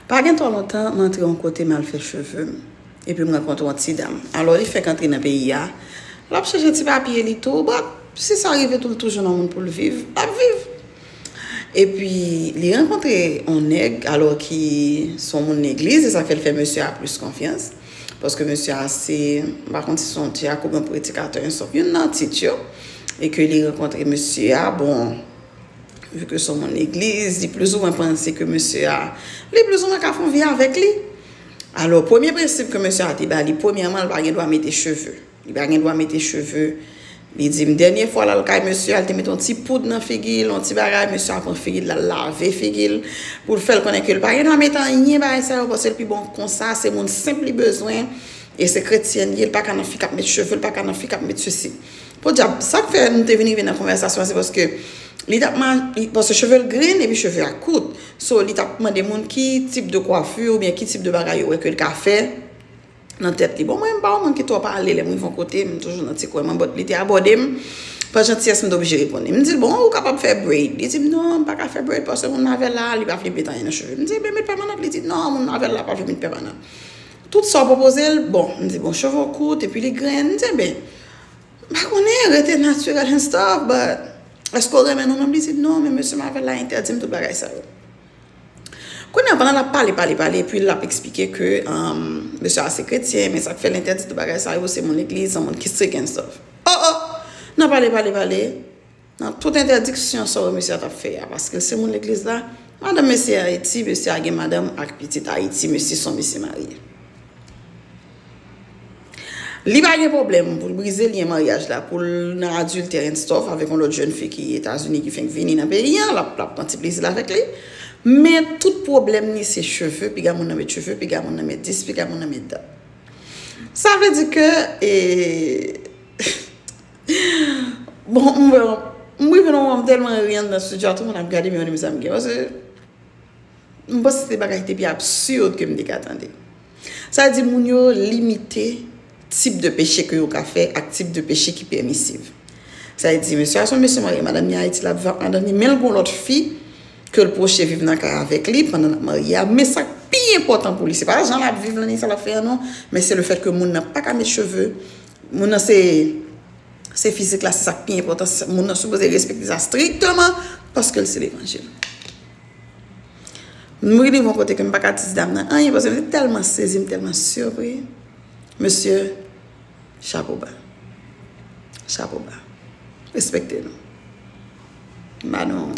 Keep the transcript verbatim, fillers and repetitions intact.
Pa gen twò lontan, m antre yon kote, m al fè cheve m. Epi m rankontre yon ti dam. Alò, li fèk antre nan peyi a. L ap chèche ti papye li tou. But, si sa rive tou, l toujou nan moun pou l viv, l ap viv. Epi, li rankontre yon nèg, alò ki se yon moun legliz, e sa fè l fè mesye a plis konfyans. Paske mesye a se, m pa konn si se yon dyak oubyen predikatè, yon sòt, youn nan tit yo. E ke li rankontre mesye a, bon, vi ke se yon moun legliz, li plizoumwen panse ke mesye a, li plizoumwen ka fè yon vi avèk li. Alò, premye prensip ke mesye a te ba li, premyèman, li pa gen dwa mete cheve. Li pa gen dwa mete cheve. Li di m, dènye fwa l al kay mesye a, li te mete yon ti poud nan figi l, yon ti bagay, mesye a pran figi l, l al lave figi l, pou l fè l konnen ke l pa gen dwa mete anyen bagay sa yo, paske l pi bon konsa, se moun senp li bezwen, e se kretyèn li ye, l pa ka nan fi k ap met cheve, l pa ka nan fi k ap met sesi. Podyab, sa k fè nou te vin rive nan konvèsasyon an, se paske li t ap ma-, li, paske cheve l grenn epi cheve a kout. So, li t ap mande moun ki tip de kwafi oubyen ki tip de bagay yo wè ke l ka fè nan tèt li. Bon, mwen, m pa yon moun ki twò pale, lè m rive yon kote, m toujou nan ti kwen mwen, but li te abòde m. Pa jantiyès, m te oblije reponn li. M di l, bon, ou kapab fè braid. Li di m, non, m pa ka fè braid, paske moun m avè l la, li pa vle met anyen nan cheve. M di, ben, met pèmanan. Li di, non, moun m avè l la pa vle met pèmanan. Tout sa w pwopoze l, bon. M di, bon, cheve w kout, epi li grenn. M di, ben, m pa konnen, rete natirèl and stuff, but èske w renmen nou menm? Li di, non, men mesye m avè l la entèdi m tout bagay sa yo. Kounye a, pandan l ap pale, pale, pale, epi l ap eksplike ke, um, mesye a se kretyen, men sa k fè l entèdi tout bagay sa yo, se moun legliz, se moun ki strik and stuff. Oh, oh! Nan pale, pale, pale, nan tout entèdiksyon sa yo mesye a t ap fè a, paske l se moun legliz la, madanm mesye a Ayiti, mesye a gen madanm ak pitit Ayiti, mesye se yon mesye marye. Li pa gen pwoblèm pou l brize lyen maryaj la, pou l nan adiltè and stuff avèk yon lòt jèn fi ki Etazini ki fenk vini nan peyi an, l ap, l ap pran ti plezi l avèk li. Men tout pwoblèm li se cheve, piga moun nan met cheve, piga moun nan met dis, piga moun nan met dat. Sa vle di ke, e, bon, m, m rive nan moman m tèlman ri anndan estidyo a, tout moun ap gade m, yo di m sa m gen. Paske m panse se te bagay ki te pi absird ke m te ka tande. Sa vle di moun yo limite tip de peche ke yo ka fè ak tip de peche ki pèmisib. Sa vle di mesye a se yon mesye marye, madanm ni Ayiti, l ap viv ak madanm ni, men l gen yon lòt fi ke l pwoche viv nan kay avèk li pandan l ap marye a. Men sa k pi enpòtan pou li, se pa jan l ap viv lan ni sa l ap fè an non, men se le fèt ke moun nan pa ka met cheve. Moun nan se, se fizik la, se sa k pi enpòtan, se sa, moun nan sipoze respekte sa strikteman paske l se levanjil. M rive yon kote ke m pa ka di ti dam nan anyen, paske m te tèlman sezi, m tèlman sipri. Mesye, chapo ba. Chapo ba. Respekte nou. M ba nou